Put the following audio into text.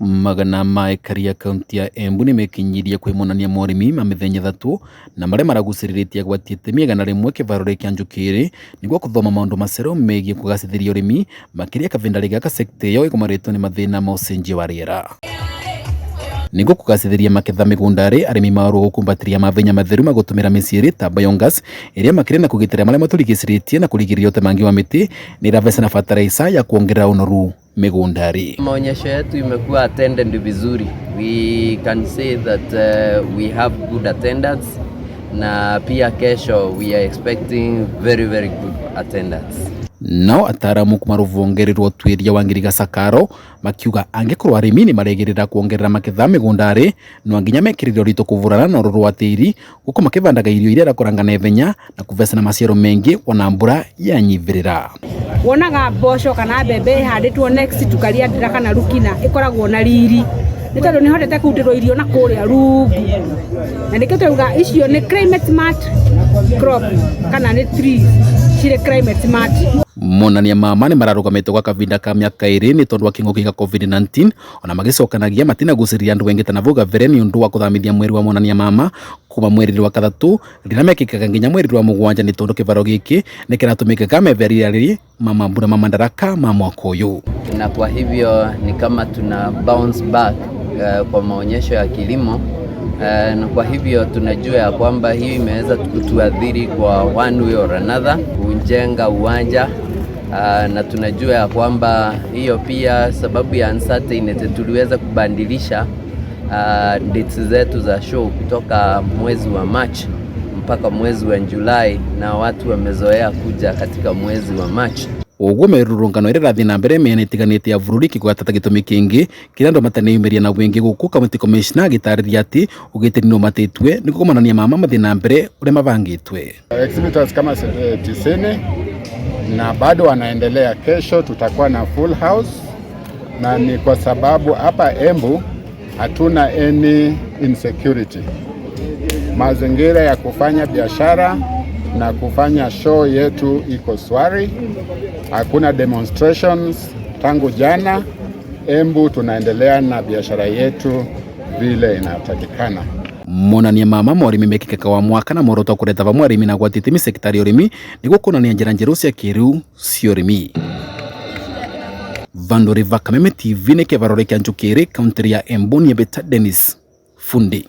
Magana ma ekari a kaunti ya Embu nĩmekinyirie kwĩ monania ma ũrĩmi ma mĩthenya ĩthatũ na marĩa maragucĩrĩrĩtie agwati itemi 100 kĩvarore kĩa Njũkĩrĩ nĩguo kũthoma maũndũ macerũ megiĩ kũgacĩthĩria ũrĩmi makĩria kavinda gaka sekta ĩyo ĩgũmarĩtwo nĩ mathĩna ma ũcenjia wa rĩera. Nĩguo kũgacĩthĩria maketha mĩgũnda-rĩ, arĩmi maorwo gũkumbatĩria mathenya matheru magũtũmĩra mĩciĩ-rĩ ta biogas ĩrĩa makĩria na kũgitĩra marĩa matũrigicĩrĩtie na kũrigĩrĩria ũtemangi wa mĩtĩ nĩ ĩravecana fertilizer ya kuongerera ũnoru mĩgũnda-rĩ. Maonyesho yetu imekuwa attended vizuri. We can say that we have good attendance na pia kesho we are expecting very very good attendance. Nao ataramu kuma rũvonge rwa ũtuĩria wa ngirigaca KALRO makiuga angĩkorwo arĩmi nĩ maregĩrĩra kuongerera maketha mĩgũnda-rĩ, no nginya mekĩrĩre ũritũ kũvũrana na ũrũrũ wa tĩri gũkũ makĩvandaga irio iria irakũranga naihenya na kũvecana maciaro mengi ona mbura yanyivĩrĩra. Wonaga mboco kana mbembe ihandĩtwo next to Kariandĩra kana Rukina ĩkoragwo na riri nĩ tondũ nĩ hotete kũrutĩrwo irio na kũrĩa rungu, na nĩkĩo tũrauga icio nĩ climate smart crop kana nĩ trees cirĩ climate smart. Monania mama nĩ mararũgamĩtwo gwa kavinda ka mĩaka 2 nĩ tondũ wa kĩng'ũki gĩa COVID-19 ona magĩcokanagia matinagucĩrĩria andũ aingĩ ta navau gabere nĩ ũndũ wa kũthamithia mweri wa monania mama kuma mweri wa kathatũ rĩrĩa mekĩkaga nginya mweri wa mũgwanja nĩ tondũ kĩvaro gĩkĩ nĩ kĩratũmĩkaga meveria ma mambura ma Madaraka ma mwaka ũyũ. Na kwa hivyo ni kama tuna bounce back kwa maonyesho ya kilimo na kwa hivyo tunajua ya kwamba hiyo imeweza kutuathiri kwa one way or another, kujenga uwanja na tunajua ya kwamba hiyo pia sababu ya uncertainty tuliweza kubadilisha dates zetu za show kutoka mwezi wa March mpaka mwezi wa Julai, na watu wamezoea kuja katika mwezi wa March. Ũguo mĩrũrũngano ĩrĩa ĩrathiĩ na mbere mĩena ĩtiganĩte ya bũrũri ĩkĩgwata gĩtũmi kĩngĩ kĩrĩa andũ mataneyumĩria na wĩngĩ gũkũ county commissioner agĩtarĩria atĩ ũgitĩri nĩ ũmatĩtue nĩguo kũmonania mama mathiĩ na mbere ũrĩa mabangĩtwe. Exhibitors kama 90 na bado wanaendelea. Kesho tutakuwa na full house, na ni kwa sababu hapa Embu hatuna any insecurity. Mazingira ya kufanya biashara na kufanya show yetu iko shwari, hakuna demonstrations tangu jana. Embu tunaendelea na biashara yetu vile inatakikana. Monania mama ma ũrĩmi mekĩkaga wa mwaka na muoroto wa kũreta vamwe arĩmi na gwata itemi sekta ya ũrĩmi nĩguo kuonania njĩra njerũ cia kĩrĩu cia ũrĩmi. Vandũ River Kameme TV nĩ kĩvarore kĩa Njũkĩrĩ kaunti ya Embu niĩ Dennis Fundi.